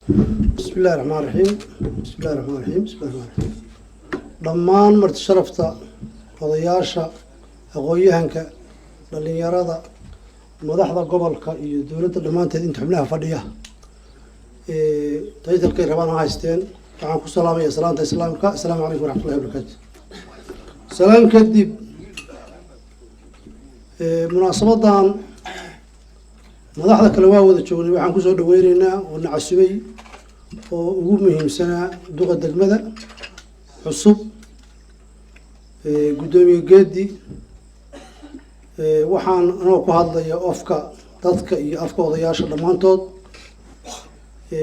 Bismi illahi raxmaan raxiim, bismi illahi raxmaan raxiim, bismi illahi raxmaan raxiim. Dhammaan marti sharafta, odayaasha, aqoon-yahanka, dhalinyarada, madaxda gobolka iyo dowladda dhammaanteed, inta xubnaha fadhiya, title-kay rabaan ha haysteen, waxaan ku salaamaya salaanta Islaamka: Asalaamu calaykum waraxmatullahi wabarakaatu. Salaan kadib, munaasabadan madaxda kale waa wada joognay. Waxaan kusoo dhaweyneynaa oo na casubay oo ugu muhiimsanaa duqa degmada cusub, guddoomiye Geedi. Waxaan anoo ku hadlaya afka dadka iyo afka odayaasha dhammaantood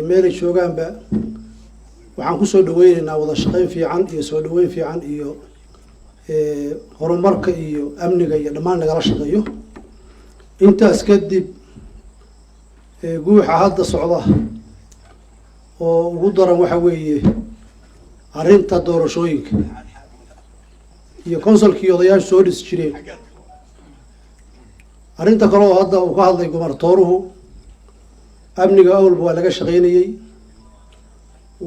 meelay joogaanba, waxaan kusoo dhaweyneynaa wada shaqeyn fiican iyo soo dhaweyn fiican iyo horumarka iyo amniga iyo dhammaan nagala shaqeeyo. Intaas kadib, guuxa hadda socda oo ugu daran waxa weeye arrinta doorashooyinka iyo council-kii odayaashu soo dhisi jireen. Arrinta kale oo hadda uu ka hadlay gumartooruhu, amniga awalba waa laga shaqaynayey,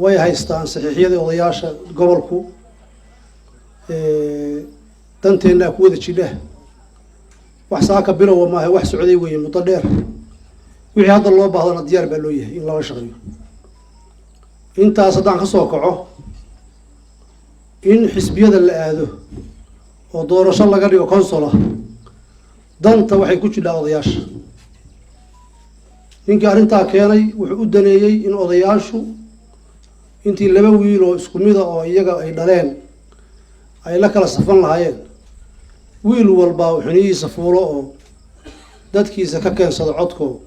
way haystaan saxiixyadii odayaasha gobolku. Danteennaa ku wada jidha. Wax saaka bilowa maaha, wax socday weeye muddo dheer. Wixii hadda loo baahdana diyaar baa loo yahay in lala shaqeeyo. Intaas haddaan kasoo kaco, in xisbiyada la aado oo doorasho laga dhigo council-a, danta waxay ku jidhaa odayaasha. Ninkii arrintaa keenay wuxuu u daneeyey in odayaashu intii laba wiil oo isku mida oo iyaga ay dhaleen ay la kala safan lahaayeen, wiil walba xuniyihiisa fuulo oo dadkiisa ka keensado codko,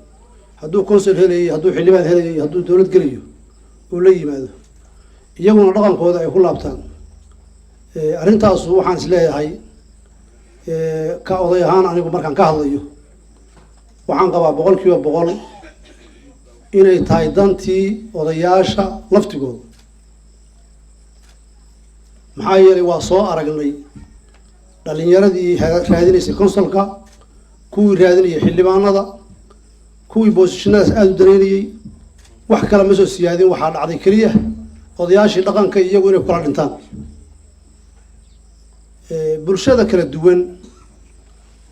hadduu council helayay, hadduu xildhibaan helayay, hadduu dowlad gelayo, uu la yimaado, iyaguna dhaqankooda ay ku laabtaan. Arrintaasu waxaan is leeyahay, ka oday ahaan anigu markaan ka hadlayo, waxaan qabaa 100% inay tahay dantii odayaasha laftigooda. Maxaa yeelay, waa soo aragnay dhalinyaradii raadinaysay council-ka, kuwii raadinayay xildhibaanada, kuwii position-adaas aada u daneynayey. Wax kale ma soo siyaadin, waxaa dhacday keliya odayaashii dhaqanka iyagu inay ku kala dhintaan. Bulshada kala duwan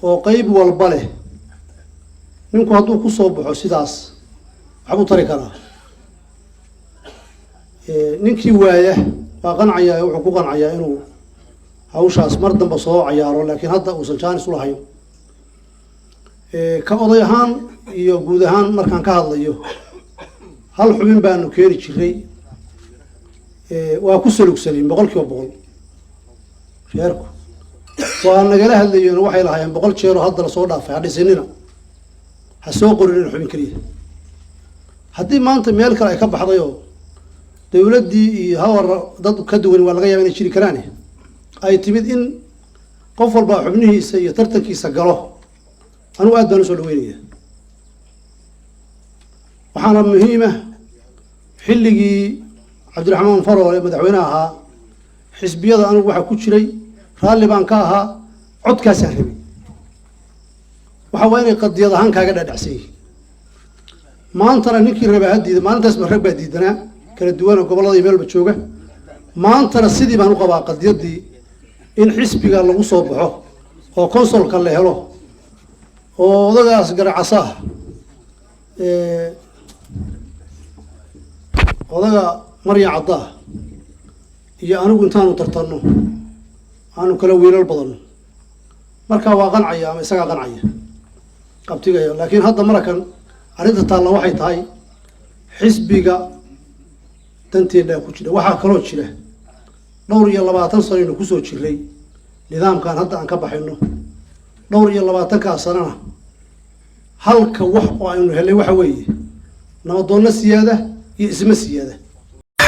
oo qeyb walba leh, ninku hadduu kusoo baxo sidaas waxbuu tari karaa. Ninkii waaya waa qancayaa, wuxuu ku qancayaa inuu hawshaas mar damba soo cayaaro, laakiin hadda uusan jaanis ulahayn. Ka oday ahaan iyo guud ahaan markaan ka hadlayo, hal xubin baanu keeni jiray, waa ku salugsanayn 100%. Reerku waa nagala hadlayeen, waxay lahaayeen 100 jeeroo hadda lasoo dhaafay ha dhisinina, ha soo qorinina xubin keliya. Haddii maanta meel kale ay ka baxday oo dowladdii iyo hawar dad ka duwan waa laga yaaba inay jiri karaane, ay timid in qof walba xubnihiisa iyo tartankiisa galo, anigu aad baan usoo dhaweynaya. Waxaana muhiima, xilligii Cabdiraxmaan Faroole madaxweyne ahaa, xisbiyada anigu waxaa ku jiray, raalli baan ka ahaa, codkaasaan rabay. Waxa waa inay qadiyad ahaan kaaga dhaadhacsan yihiin. Maantana ninkii rabaa ha diida, maalintaas ba rag baa diidanaa kala duwan oo gobollada iyo meelba jooga. Maantana sidii baan u qabaa qadiyaddii in xisbiga lagu soo baxo oo council-ka la helo oo odagaas garacasaah, odaga Marya Caddaa iyo anigu intaanu tartanno aanu kala wiilal badanno, markaa waa qancaya ama isagaa qancaya qabtigaya. Laakiin hadda marakan arrinta taalla waxay tahay xisbiga danteennaa ku jira. Waxaa kaloo jira, dhowr iyo labaatan sanoynu kusoo jiray nidaamkan hadda aan ka baxayno. Dhowr iyo labaatankaa sanana halka wax oo aynu helay waxa weeye nabadoonno siyaada iyo isma siyaada.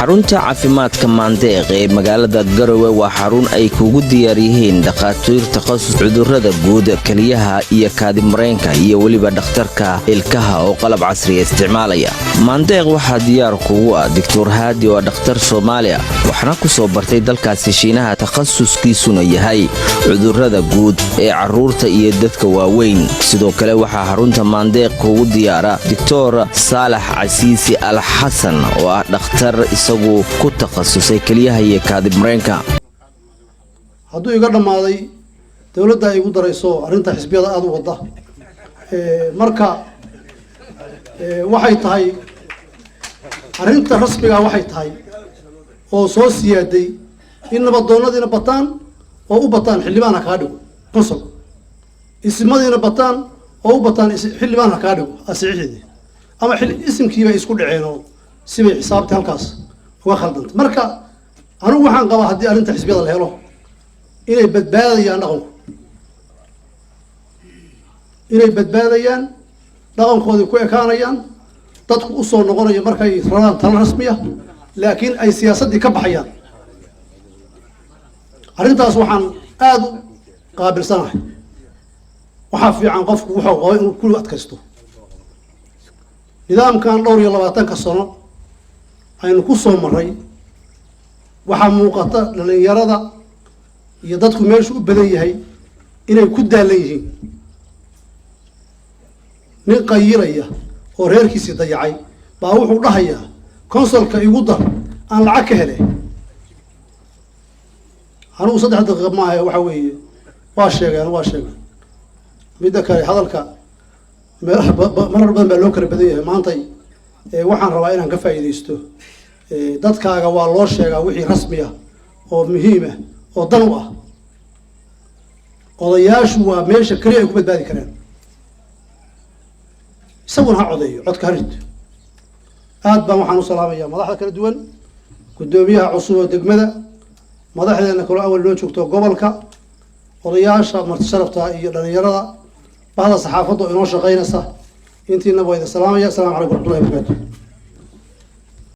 Xarunta caafimaadka Maandeeq ee magaalada Garowe waa xarun ay kugu diyaar yihiin dhakhaatiir takhasus cudurrada guud, keliyaha iyo kaadimareenka, iyo weliba dhakhtarka ilkaha oo qalab casriya isticmaalaya. Maandeeq waxaa diyaar kugu ah Doctor Haadi oo dhakhtar Soomaali ah, waxna ku soo bartay dalkaasi Shiinaha, takhasuskiisuna yahay cudurrada guud ee carruurta iyo dadka waaweyn. Sidoo kale waxaa xarunta Maandeeq kugu diyaara Doctor Saalax Casiisi Al Xasan oo ah dhakhtar isagu ku takhasusay keliyaha iyo kaadimareenka. Hadduu iga dhammaaday, dowladda ay igu darayso arrinta xisbiyada aada u wadda. Marka waxay tahay arrinta rasmigaa, waxay tahay oo soo siyaaday in nabadoonnadiina bataan oo u bataan xildhibaan ha kaa dhigo consul, ismadiina bataan oo u bataan xildhibaan ha kaa dhigo asiixidii ama isimkiibay isku dhaceen oo sibay xisaabtii halkaas uga khaldantay. Marka anigu waxaan qabaa haddii arrinta xisbiyada la helo inay badbaadayaan dhaqanku, inay badbaadayaan dhaqankoodii, ku ekaanayaan, dadku usoo noqonayo markay rabaan talo rasmiya, laakiin ay siyaasaddii ka baxayaan. Arrintaas waxaan aada u qaabilsanahay, waxaa fiican qofku wuxuu qabo inuu ku adkaysto. Nidaamkan dhowr iyo labaatanka sano aynu ku soo maray, waxaa muuqata dhalinyarada iyo dadku meeshu u badan yahay inay ku daalan yihiin. Nin qayiraya oo reerkiisii dayacay baa wuxuu dhahayaa, "Consulka igu dar, aan lacag ka hele." Anigu 3 daqiiqa maaha, waxa weeye waa sheegeen, waa sheegeen. Midda kale, hadalka meelaha marar badan baa loo kala badan yahay. Maantay waxaan rabaa inaan ka faa'iidaysto. Dadkaaga waa loo sheegaa wixii rasmi ah oo muhiim ah oo dan u ah. Odayaashu waa meesha keliya ay ku badbaadi karaan. Isaguna ha codeeyo, codka ha rito. Aad baan waxaan u salaamayaa madaxda kala duwan, guddoomiyaha cusub oo degmada, madaxdeena kaloo awal noo joogto gobolka, odayaasha, marti sharafta iyo dhalinyarada, bahda saxaafadda oo inoo shaqaynaysa. Intiina waa idin salaamaya. Asalamu calaykum waraxmatullahi wabarakatu.